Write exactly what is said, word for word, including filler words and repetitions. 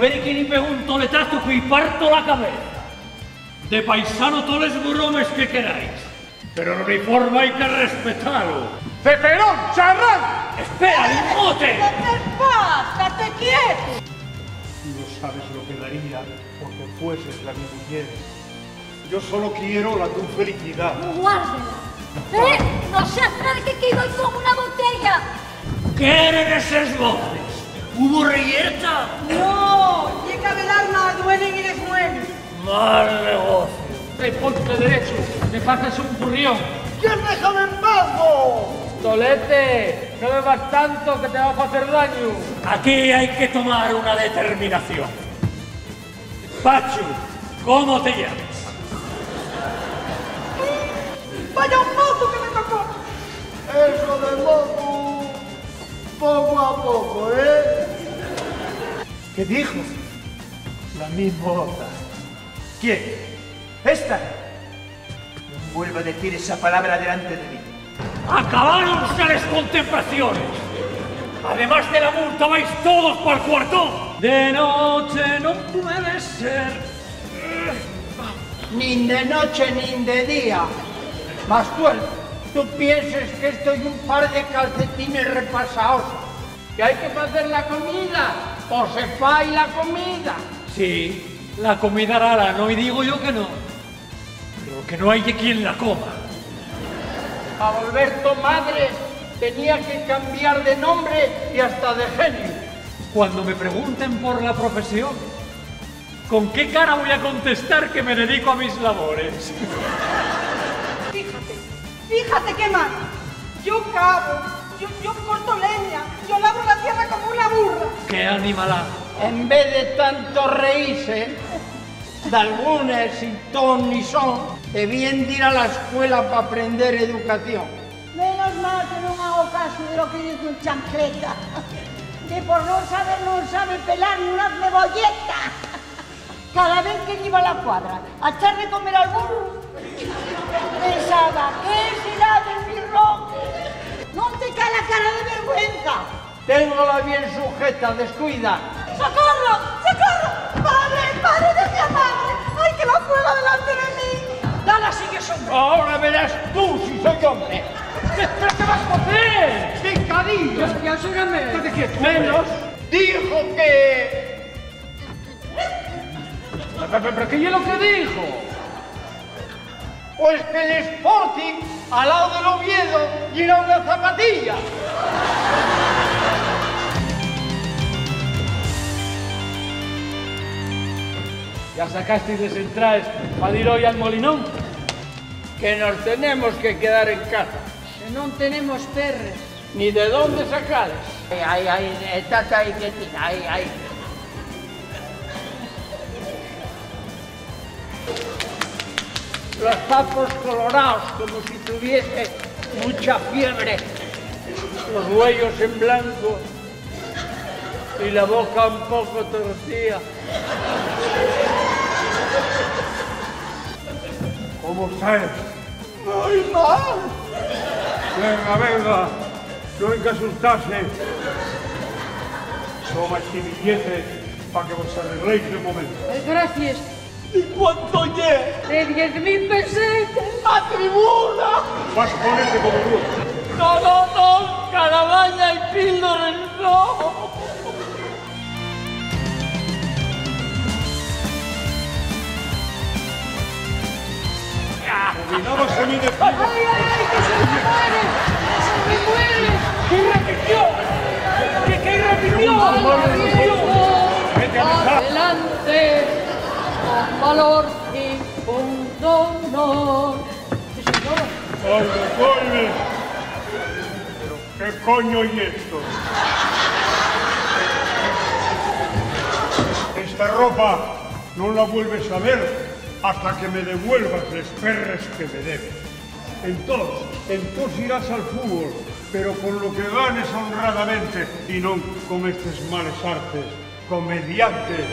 Peri que li pego un toletazu que-y parto la cabeza. De paisano toles bromes que queráis, pero l'uniforme hai que respetalo. ¡Ceferón, charrán! ¡Espera, lingote! ¡Date paz, date quieto! No sabes lo que daría porque fueses la mi mujer. Yo solo quiero la tu felicidad. Guárdela. ¡Eh! ¡No se acerque, que doy con una botella! ¿Qué eran eses voces? ¿Hubo reyerta? No, ye que a Belarma duelen les mueles. Mal negocio. Te ponte derecho, te faces un furrión. ¿Quién deja en paz, vos? Tolete, no bebas tanto que te va a facer daño. Aquí hay que tomar una determinación. Pachu, ¿cómo te llamas? Vaya un mozu que me tocó. Eso de mozu, poco a poco, ¿eh? ¿Qué dijo? La mi mota. ¿Quién? ¿Esta? Nun vuelva a decir esa palabra delante de mí. ¡Acabáronse les contemplaciones! Además de la multa, vais todos pa'l cuartón. De noche no puede ser. Nin de noche nin de día. Mastuel, ¿tú pienses que esto ye un par de calcetines repasaos? ¿Que hai que facer la comida? ¿O se fai la comida? Sí, la comida harala, no-y digo yo que no. Pero que no hai quien la coma. Pa volver to madre tenía que cambiar de nombre y hasta de genio. Cuando me pregunten por la profesión, ¿con qué cara voy a contestar que me dedico a mis labores? Fíjate, fíjate qué mal. Yo cavo, yo, yo corto leña, yo labro la tierra como una burra. ¡Qué animalada! En vez de tanto reírse, Dalgunes, sin ton ni son, debíen dir a la escuela pa aprender educación. Menos mal que nun hago casu de lo que diz un chancleta, que por non saber nun sabe pelar ni una cebolleta. Cada vez que diba a la cuadra a echar de comer al burru, pensaba: "¿Qué será de mi Roque?". Non te cae la cara de vergüenza. Téngola bien sujeta, descuida. ¡Socorro! ¡Socorro! ¡Padre! ¡Padre, decia madre! ¡Ay, que la fuega delante de mí! ¡Dala, sigue, hombre! Ahora verás tú si soy hombre. ¿Pero qué vas a hacer? ¡Picadillo! Ya, ya, sígame. Estate quieto, hombre. Menos. Dijo que... ¿Pero, pero, pero qué es lo que dijo? Pues que l'Sporting, al lado del Oviedo, yera una zapatilla. ¿Ya sacasteis les entraes pa dir hoy al Molinón? Que nos tenemos que quedar en casa. Que non tenemos perres. Ni de dónde sacales. Ai, ai, estate aí quietina, ai, ai. Los papos coloraos como si tuviese mucha fiebre, los güeyos en blanco y la boca un poco torcía. ¿Cómo estáis? ¡Ai, ma! Venga, venga, no hai que asustarse. Toma esti billete pa que vos arregléis de momento. Eh, gracies. ¿Y cuánto ye? De diez mil pesetes. ¡A tribuna! Vas ponete como duro. No, no, no, carabaña y píldores, no. Olvidábaseme de ti. ¡Ay, ay, ay, que se me muere! ¡Que se me muere! ¡Que repitió! ¡Que, que repitió! ¡Repitió! Vete a rezar. Adelante, con valor y con honor. Sí, señor. Ay, ay, ay. ¿Qué coño es esto? Esta ropa no la vuelves a ver hasta que me devuelvas les perres que me debes. Entós, entós irás al fútbol, pero con lo que ganes honradamente y non con estes males artes, comediante.